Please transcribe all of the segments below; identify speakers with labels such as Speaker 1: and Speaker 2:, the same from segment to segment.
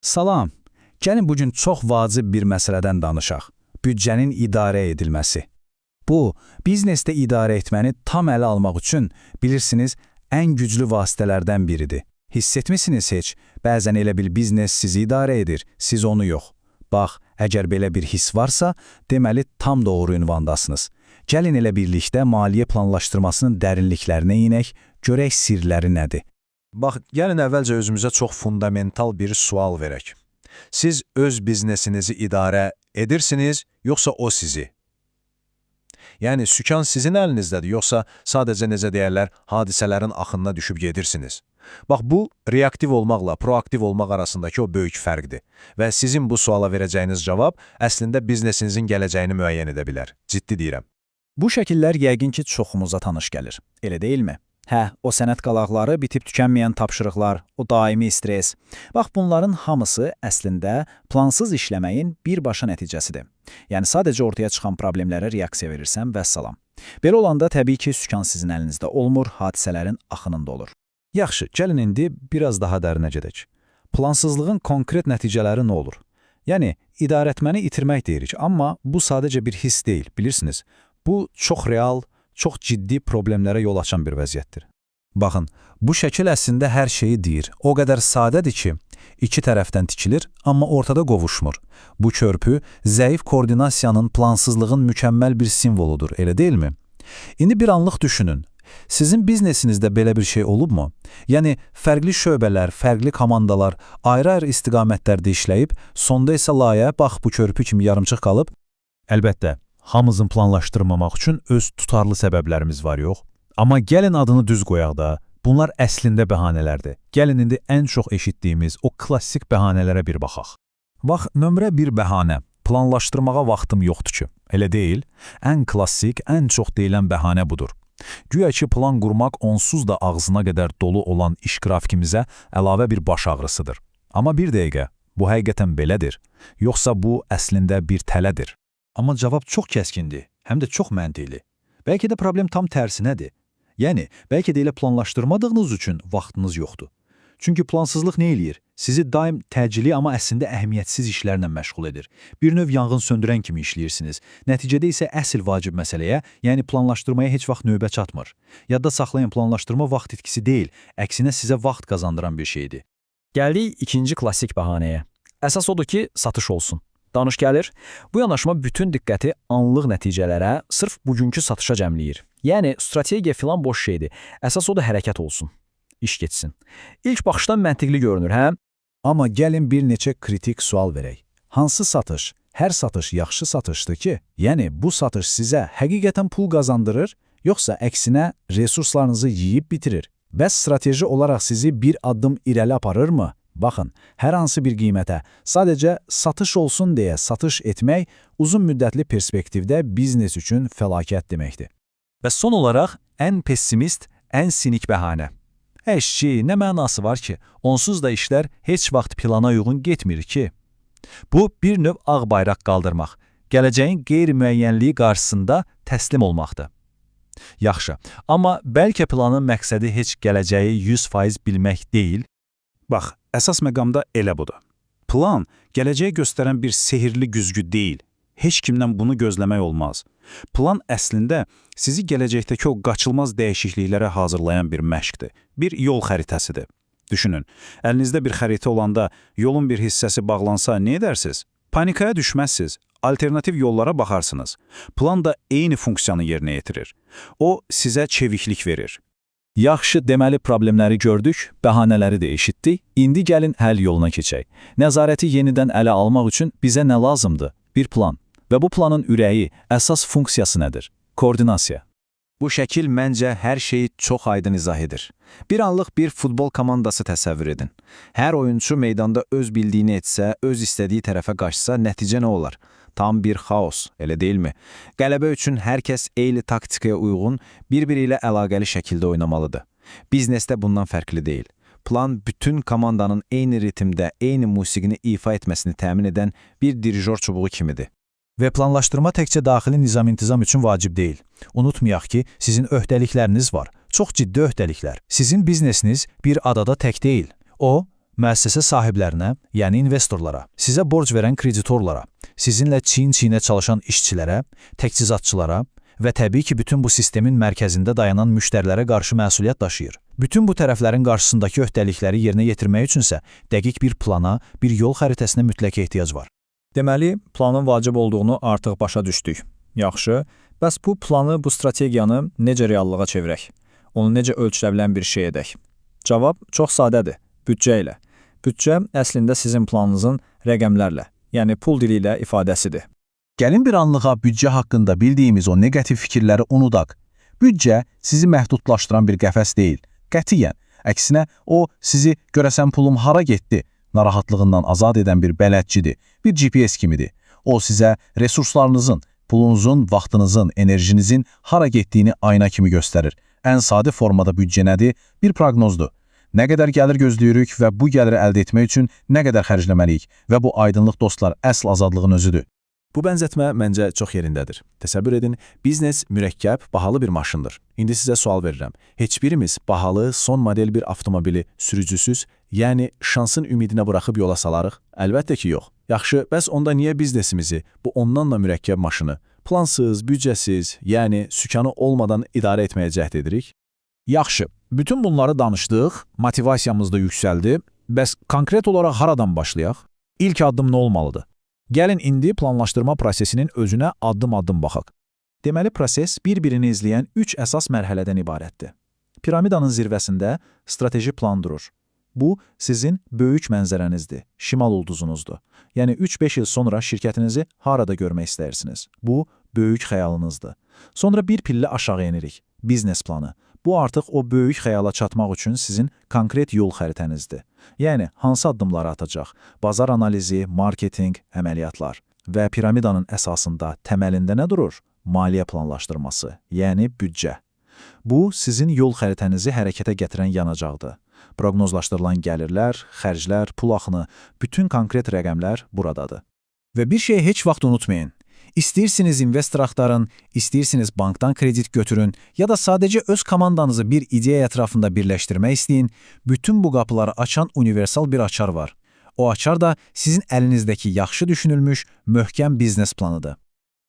Speaker 1: Salam. Gəlin bu gün çox vacib bir məsələdən danışaq. Büdcənin idarə edilməsi. Bu, biznesdə idarə etməni tam ələ almaq üçün, bilirsiniz, ən güclü vasitələrdən biridir. Hiss etmisiniz heç? Bəzən elə bil biznes sizi idarə edir, siz onu yox. Bax, əgər belə bir hiss varsa, deməli tam doğru ünvandasınız. Gəlin elə birlikdə maliyyə planlaşdırmasının dərinliklərinə inək, görək sirləri nədir.
Speaker 2: Bax, gəlin əvvəlcə özümüzə çox fundamental bir sual verək. Siz öz biznesinizi idarə edirsiniz, yoxsa o sizi? Yəni, sükan sizin əlinizdədir, yoxsa sadəcə necə deyərlər, hadisələrin axınına düşüb gedirsiniz? Bax, bu, reaktiv olmaqla proaktiv olmaq arasındakı o böyük fərqdir. Və sizin bu suala verəcəyiniz cavab əslində biznesinizin gələcəyini müəyyən edə bilər. Ciddi deyirəm.
Speaker 1: Bu şəkillər yəqin ki, çoxumuza tanış gəlir. Elə deyilmi? Hə, o sənəd qalaqları, bitib tükənməyən tapşırıqlar, o daimi stres. Bax, bunların hamısı əslində plansız işləməyin birbaşa nəticəsidir. Yəni sadəcə ortaya çıxan problemlərə reaksiya verirsən, vəssalam. Belə olanda təbii ki, sükan sizin əlinizdə olmur, hadisələrin axınında olur.
Speaker 2: Yaxşı, gəlin indi biraz daha dərinə gedək. Plansızlığın konkret nəticələri nə olur? Yəni, idarəetməni itirmək deyirik, amma bu sadəcə bir hiss deyil, bilirsiniz. Bu, çox real, çox ciddi problemlərə yol açan bir vəziyyətdir. Baxın, bu şəkil əslində hər şeyi deyir. O qədər sadədir ki, iki tərəfdən tikilir, amma ortada qovuşmur. Bu körpü, zəif koordinasiyanın, plansızlığın mükəmməl bir simvoludur, elə deyilmi? İndi bir anlıq düşünün. Sizin biznesinizdə belə bir şey olubmu? Yəni, fərqli şöbələr, fərqli komandalar ayrı-ayrı istiqamətlərdə işləyib, sonda isə layihə bax bu körpü kimi yarımçıq qalıb. Əlbəttə, hamımızın planlaşdırmamaq üçün öz tutarlı səbəblərimiz var, yox? Amma gəlin adını düz qoyaq da, bunlar əslində bəhanələrdir. Gəlin indi ən çox eşitdiyimiz o klassik bəhanələrə bir baxaq. Bax, nömrə bir bəhanə. Planlaşdırmağa vaxtım yoxdur ki. Elə deyil? Ən klassik, ən çox deyilən bəhanə budur. Güya ki, plan qurmaq onsuz da ağzına qədər dolu olan iş qrafikimizə əlavə bir baş ağrısıdır. Amma bir dəqiqə, bu həqiqətən belədir. Yoxsa bu əslində bir tələdir.
Speaker 3: Amma cavab çox kəskindir, həm də çox məntiqli. Bəlkə də problem tam tərsinədir. Yəni, bəlkə də elə planlaşdırmadığınız üçün vaxtınız yoxdur. Çünki plansızlıq nə eləyir? Sizi daim təcili, amma əslində əhəmiyyətsiz işlərlə məşğul edir. Bir növ yanğın söndürən kimi işləyirsiniz. Nəticədə isə əsl vacib məsələyə, yəni planlaşdırmaya heç vaxt növbə çatmır. Yadda saxlayın, planlaşdırma vaxt itkisi deyil, əksinə sizə vaxt qazandıran bir şeydir.
Speaker 4: Gəldik ikinci klassik bəhanəyə. Əsas odur ki, satış olsun. Danış gəlir. Bu yanaşma bütün diqqəti anlıq nəticələrə, sırf bugünkü satışa cəmləyir. Yəni strategiya filan boş şeydir. Əsas odur hərəkət olsun. İş getsin. İlk baxışdan məntiqli görünür, hə?
Speaker 1: Amma gəlin bir neçə kritik sual verək. Hansı satış? Hər satış yaxşı satışdır ki? Yəni bu satış sizə həqiqətən pul qazandırır, yoxsa əksinə resurslarınızı yeyib bitirir? Bəs strateji olaraq sizi bir addım irəli aparırmı? Baxın, hər hansı bir qiymətə sadəcə satış olsun deyə satış etmək uzun müddətli perspektivdə biznes üçün fəlakət deməkdir.
Speaker 2: Və son olaraq ən pessimist, ən sinik bəhanə. Əşi, nə mənası var ki, onsuz da işlər heç vaxt plana uyğun getmir ki. Bu, bir növ ağ bayraq qaldırmaq, gələcəyin qeyri-müəyyənliyi qarşısında təslim olmaqdır. Yaxşı, amma bəlkə planın məqsədi heç gələcəyi 100% bilmək deyil.
Speaker 1: Bax, əsas məqamda elə budur. Plan, gələcəyi göstərən bir sehirli güzgü deyil. Heç kimdən bunu gözləmək olmaz. Plan əslində sizi gələcəkdəki o qaçılmaz dəyişikliklərə hazırlayan bir məşqdir, bir yol xəritəsidir. Düşünün, əlinizdə bir xəritə olanda yolun bir hissəsi bağlansa nə edərsiniz? Panikaya düşməzsiniz, alternativ yollara baxarsınız. Plan da eyni funksiyanı yerinə yetirir. O, sizə çeviklik verir.
Speaker 2: Yaxşı, deməli problemləri gördük, bəhanələri də eşitdik. İndi gəlin həll yoluna keçək. Nəzarəti yenidən ələ almaq üçün bizə nə lazımdır? Bir plan. Və bu planın ürəyi, əsas funksiyası nədir? Koordinasiya.
Speaker 5: Bu şəkil məncə hər şeyi çox aydın izah edir. Bir anlıq bir futbol komandası təsəvvür edin. Hər oyunçu meydanda öz bildiyini etsə, öz istədiyi tərəfə qaçsa, nəticə nə olar? Tam bir xaos, elə deyilmi? Qələbə üçün hər kəs eyni taktikaya uyğun, bir-biri ilə əlaqəli şəkildə oynamalıdır. Biznesdə bundan fərqli deyil. Plan bütün komandanın eyni ritmdə, eyni musiqini ifa etməsini təmin edən bir dirijor çubuğu kimidir.
Speaker 3: Və planlaşdırma təkcə daxili nizam-intizam üçün vacib deyil. Unutmayaq ki, sizin öhdəlikləriniz var. Çox ciddi öhdəliklər. Sizin biznesiniz bir adada tək deyil. O, Müəssəsə sahiblərinə, yəni investorlara, sizə borc verən kreditorlara, sizinlə çiyin-çiyinə çalışan işçilərə, təchizatçılara və təbii ki, bütün bu sistemin mərkəzində dayanan müştərilərə qarşı məsuliyyət daşıyır. Bütün bu tərəflərin qarşısındakı öhdəlikləri yerinə yetirmək üçünsə dəqiq bir plana, bir yol xəritəsinə mütləq ehtiyac var.
Speaker 6: Deməli, planın vacib olduğunu artıq başa düşdük. Yaxşı, bəs bu planı, bu strategiyanı necə reallığa çevirək? Onu necə ölçülə bilən bir şey edək? Cavab çox sadədir, büdcə ilə. Büdcə əslində sizin planınızın rəqəmlərlə, yəni pul dili ilə ifadəsidir.
Speaker 7: Gəlin bir anlığa büdcə haqqında bildiyimiz o neqativ fikirləri unudaq. Büdcə sizi məhdudlaşdıran bir qəfəs deyil. Qətiyyən. Əksinə, o sizi görəsən pulum hara getdi narahatlığından azad edən bir bələdçidir, bir GPS kimidir. O sizə resurslarınızın, pulunuzun, vaxtınızın, enerjinizin hara getdiyini ayna kimi göstərir. Ən sadə formada büdcə nədir? Bir proqnozdur. Nə qədər gəlir gözləyirik və bu gəliri əldə etmək üçün nə qədər xərcləməliyik və bu aydınlıq dostlar əsl azadlığın özüdür.
Speaker 1: Bu bənzətmə məncə çox yerindədir. Təsəvvür edin, biznes mürəkkəb, bahalı bir maşındır. İndi sizə sual verirəm. Heç birimiz bahalı, son model bir avtomobili sürücüsüz, yəni şansın ümidinə buraxıb yola salarıq? Əlbəttə ki, yox. Yaxşı, bəs onda niyə biznesimizi, bu ondan da mürəkkəb maşını, plansız, büdcəsiz, yəni sükanı olmadan idarə etməyə cəhd edirik?
Speaker 2: Yaxşı, bütün bunları danışdıq, motivasiyamız da yüksəldi. Bəs konkret olaraq haradan başlayaq? İlk addım nə olmalıdır? Gəlin indi planlaşdırma prosesinin özünə addım-addım baxaq. Deməli, proses bir-birini izləyən 3 əsas mərhələdən ibarətdir. Piramidanın zirvəsində strateji plan durur. Bu, sizin böyük mənzərənizdir, şimal ulduzunuzdur. Yəni 3-5 il sonra şirkətinizi harada görmək istəyirsiniz? Bu, böyük xəyalınızdır. Sonra bir pillə aşağı enirik. Biznes planı. Bu artıq o böyük xəyala çatmaq üçün sizin konkret yol xəritənizdir. Yəni, hansı addımları atacaq? Bazar analizi, marketinq, əməliyyatlar. Və piramidanın əsasında, təməlində nə durur? Maliyyə planlaşdırması, yəni büdcə. Bu, sizin yol xəritənizi hərəkətə gətirən yanacaqdır. Proqnozlaşdırılan gəlirlər, xərclər, pul axını, bütün konkret rəqəmlər buradadır. Və bir şeyi heç vaxt unutmayın. İstəyirsiniz investor axtarın, istəyirsiniz bankdan kredit götürün ya da sadəcə öz komandanızı bir ideya ətrafında birləşdirmək istəyin, bütün bu qapıları açan universal bir açar var. O açar da sizin əlinizdəki yaxşı düşünülmüş, möhkəm biznes planıdır.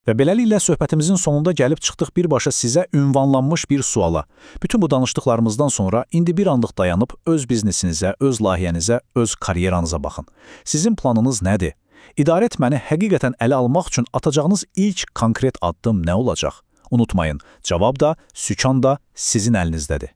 Speaker 1: Və beləliklə söhbətimizin sonunda gəlib çıxdıq birbaşa sizə ünvanlanmış bir suala. Bütün bu danışdıqlarımızdan sonra indi bir anlıq dayanıb öz biznesinizə, öz layihənizə, öz karyeranıza baxın. Sizin planınız nədir? İdarə etməni həqiqətən ələ almaq üçün atacağınız ilk konkret addım nə olacaq? Unutmayın, cavab da, sükan da sizin əlinizdədir.